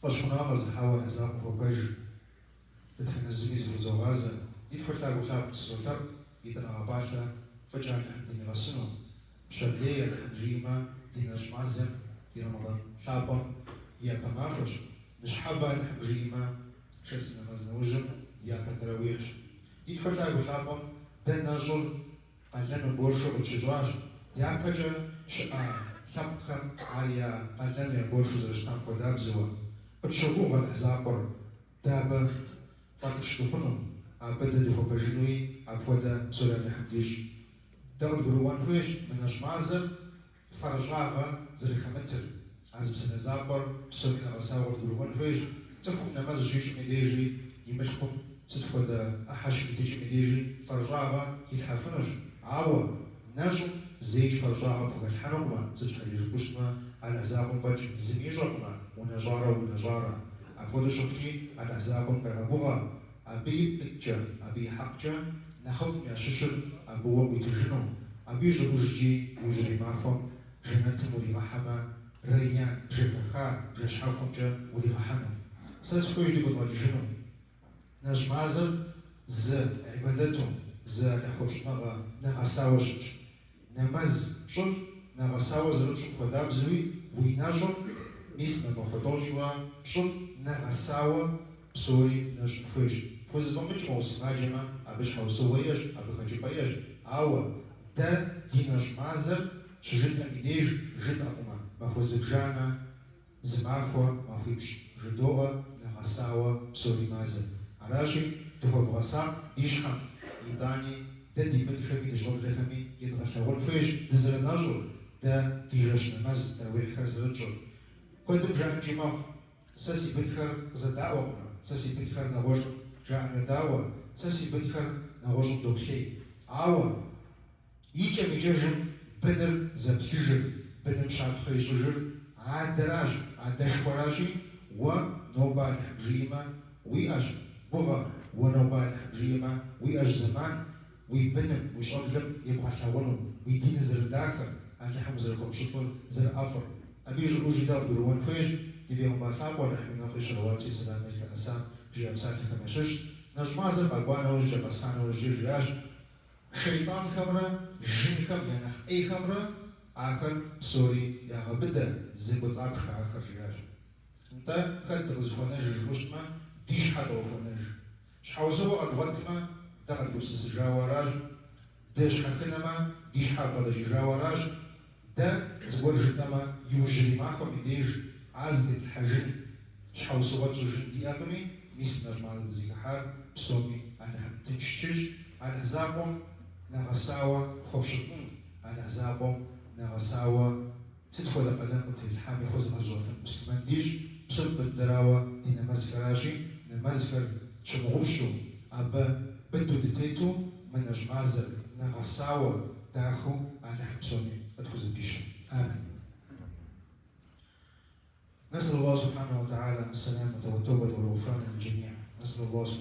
Фӏэщхъуныгъэ къэзыхьауэ Алыхь закъуэм хуэпэж дэтхэнэ зыми зыхузогъазэ, ди Тхьэу лъагэу лъапӏэм сызолъэӏу, етӏанэгъэ пӏалъэ фӏыкӏэ Алыхьым дынигъэсыну, пщэдей Алыхьым жиӏэмэ, ди нэщӏ мазэм, ди Рэмэдан лъапӏэм и япэ махуэщ, ныщхьэбэ Алыхьым жиӏэмэ, шэсы нэмэз нэужьым и япэ тэрауихьщ. Ди Тхьэу лъагэу лъапӏэм дэ нэщӏыр къалэну боршу къытщищӏащ, дяпэкӏэ щыӏа лъэпкъхэм ар я къалэну я боршу зэрыщытам хуэдабзэуэ. Къытщогугъ Алыхь закъуэр дэ абы фӏэлӏыкӏ дыхъуну, абы дэ дыхуэпэжынуи апхуэдэ псори Алыхьым дищӏ. Дэ къыдгурыӏуэн хуейщ мы нэщӏ мазэр фэрыщӏагъэ зэрыхэмытыр, а зы псалъэ закъуэр псоми нэгъэсауэ къыдгурыӏуэн хуейщ, цӏыхум нэмэз щищӏым и дежи, и мылъкум сыт хуэдэ ӏыхьэ щыхитыкӏым и дежи фэрыщӏагъэ хилъхьэфынущ, ауэ нэщӏым зэикӏ фэрыщӏагъэ пхухэлъхьэнукъымэ, сыт щхьэкӏэ жыпӏэу щытмэ, Алыхь закъуэм фӏэкӏ зыми ищӏэкъымэ, унэщӏарэ умынэщӏарэ. Апхуэдэу щыхъукӏи, Алыхь закъуэм къегъэгугъэ, абы ипкъ иткӏэ, абы и хьэкъкӏэ нэхъыфӏым ящыщыр абы уэ къуитыжыну, абы и щӏыӏужкӏи иужьрей махуэм жэнэтым уригъэхьэмэ, Рэйян бжэ хэха, бжэ щхьэхуэмкӏэ уригъэхьэну. Сэ сыхуейщ дигу къэдгъэкӏыжыну. Нэщӏ мазэр зы ӏибадэту, зы Алыхь хуэпщӏыныгъэ нэгъэсауэ щытщ. Нэмэз пщӏыр нэгъэсауэ зэрыпщӏым хуэдабзэуи уи нэщӏыр, мис мы махуэ тӏощӏрэ пщӏыр нэгъэсауэ псори нэщӏын хуейщ. Пхузэфӏэмыкӏмэ, усымаджэмэ, абы щхьэусыгъуэ иӏэщ, абы хэкӏыпӏэ иӏэщ. Ауэ дэ ди нэщӏ мазэр щыжытӏэм и деж жытӏэкъымэ, махуэ зыбжанэ, зы махуэ, махуипщӏ жыдоӏэ нэгъэсауэ псори мазэр. Аращи, дыхуэвгъэсакъ ди щхьэм, итӏани дэ ди бынхэми ди щӏэблэхэми едгъэлъагъун хуейщ дызэрынэщӏыр, дэ ди жэщ нэмэз тэрауихьхэр зэрытщӏыр. Куэдым жаӏэнкӏи мэхъу, сэ си бынхэр къызэдаӏуэкъымэ, сэ си бынхэр нэгъуэщӏым жаӏэм йодаӏуэ, сэ си бынхэр нэгъуэщӏым доплъей. Ауэ. Икӏэм-икӏэжым быныр зэплъыжыр, быным щапхъэ ищӏыжыр адэращ, адэшхуэращи, уэ нобэ Алыхьым жиӏэмэ, уиӏэщ гугъэ, уэ нобэ Алыхьым жиӏэмэ, уиӏэщ зэман, уи быным, уи щӏэблэм ебгъэлъагъуну, уи диныр зэрыдахэр, Алыхьым узэрыхуэпщылӏыр зэрыӏэфӏыр. Абы и щӏыӏужи дэ къыдгурыӏуэн хуейщ, ди бегъымбар лъапӏэу Алыхьым и нэфӏри щэлэуатри сэламри зылъэӏэсам жиӏа псалъэхэм ящыщщ, Нэщӏ мазэр къэкӏуа нэужькӏэ, къэса нэужькӏэ жиӏащ, Шейтӏанхэмрэ жынхэм я нэхъ ӏейхэмрэ ахэр псори ягъэбыдэ, зэкӏуэцӏапхэ ахэр, жиӏащ. Нтӏэ, хэт дыкъызыхуэнэжыр жыпӏэу щытмэ, ди щхьэ дыкъыхуонэж. Щхьэусыгъуэ къэдгъуэтмэ, дэ къэдгупсысыжауэ аращ, дыщхьэхынэмэ, ди щхьэ бгъэдэкӏыжауэ аращ, дэ зыгуэр жытӏэмэ, иужьрей махуэм и деж ар зытетлъхьэжын, щхьэусыгъуэ тщӏыжын диӏэкъыми, мис мы нэщӏ мазэ дызыхыхьар псоми Алыхьым тынш тщищӏ, Алыхь закъуэм нэгъэсауэ хуэпщылӏын, Алыхь закъуэм нэгъэсауэ сыт хуэдэ къалэн къытрилъхьами хуэзыгъэзэщӏэфын муслъымэн дищӏ, псом быдэрауэ ди нэмэзхэращи, нэмэзхэр тщымыгъупщу, абы быдэу дытету мы нэщӏ мазэр нэгъэсауэ, дахэу Алыхьым псоми къытхузэпищэ. Амин. نسأل الله سبحانه وتعالى السلامة والتوبة والغفران للجميع. نسأل الله سبحانه